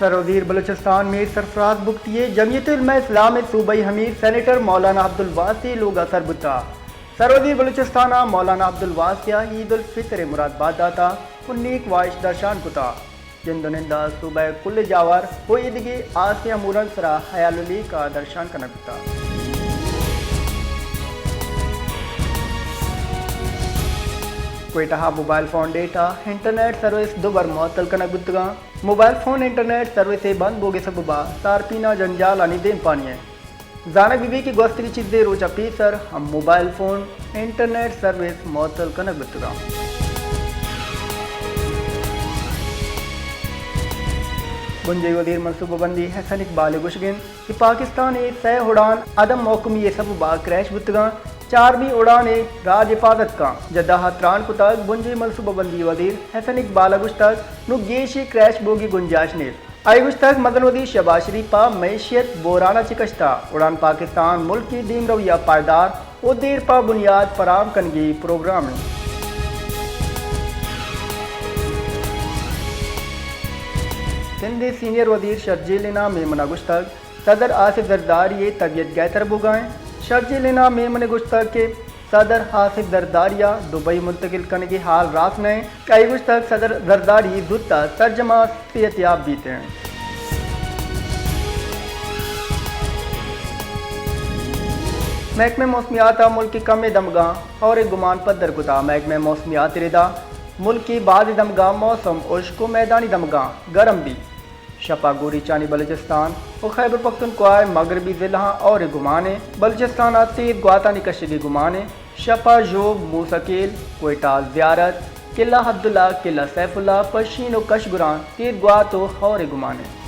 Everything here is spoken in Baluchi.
سروزیر بلوچستان میر سرفراز بگٹی ءِ جمعیت علماء اسلام ءِ صوبائی امیر سینیٹر مولانا عبدالواسع ءِ لوگ ءَ سر بوتگ۔ سروزیر بلوچستان ءَ مولانا عبدالواسع ءَ عید الفطر ءِ مراد بات داتگ ءُ نیک واہش درشان کتگ۔ جند ءُ نند ءَ صوبہ ءِ کل جاور ءُ ایدگہ ہاسیں اموراں سرا حیال ءُ لیکہ درشان کنگ بوتگ۔ کوئٹہ ءَ mobile phone data internet service دوبر معطل کنگ بوتگ اَنت۔ موبائل فون انٹرنیٹ سروس ءِ بند بوگ ءِ سبب ءَ صارفین ءَ جنجالانی دیمپانی اِنت۔ زانگ بہ بیت کہ گوستگیں چیزے روچ ءَ پیسر ہم موبائل فون انٹرنیٹ سروس معطل کنگ بوتگ اَنت۔ بنجاہی وزیر منصوبہ بندی حسن اقبال ءِ گوشگ اِنت کہ پاکستان ءِ سئے اڑان عدم محکمی ءِ سبب ءَ کریش بوتگ اَنت، چارمی اڑان ءَ راج حفاظت کنت۔ جدہ ءَ تران کتگ۔ بنجاہی منصوبہ بندی ءِ وزیر حسن اقبال ءَ گوشتگ، نوں گیشیں کریش بوگ ءِ گنجائش نیست۔ آئی ءَ گوشتگ، مزن وزیر شہباز شریف ءَ معیشت بحران ءَ چہ کشتگ، اڑان پاکستان ملک ءِ دیمروی ءِ پائیدار ءُ دیر پہ بنیاد فراہم کنگ ءِ پروگرام اِنت۔ سندھ ءِ سینئر وزیر شرجیل انعام میمن ءَ گوشتگ، صدر آصف زرداری ءِ طبیعت گہتر بوگ ءَ اِنت۔ شرجیل انعام میمن ءَ گوشتگ کہ صدر آصف زرداری ءَ دبئی منتقل کنگ ءِ حال راست نہ اِنت۔ آئی ءَ گوشتگ، صدر زرداری زوت ءَ سرجم ءَ صحت یاب بیت اِنت۔ محکمہ موسمیات ءَ ملک ءِ کمیں دمگاں ہور ءِ گمان پدر کتگ۔ محکمہ موسمیات ءِ ردا ملک ءِ بازیں دمگاں موسم ہشک ءُ میدانی دمگاں گرم بیت۔ شپ ءَ گوریچانی بلوچستان ءُ خیبر پختونخوا ءِ مغربی ضلعاں ہور ءِ گمان اِنت۔ بلوچستان ءَ تیز گواتانی کشگ ءِ گمان اِنت۔ شپ ءَ ژوب، موسی کیل، کوئٹہ، زیارت، قلعہ عبداللہ، قلعہ سیف اللہ، پشین ءُ کشگران تیز گوات ءُ ہور ءِ گمان اِنت۔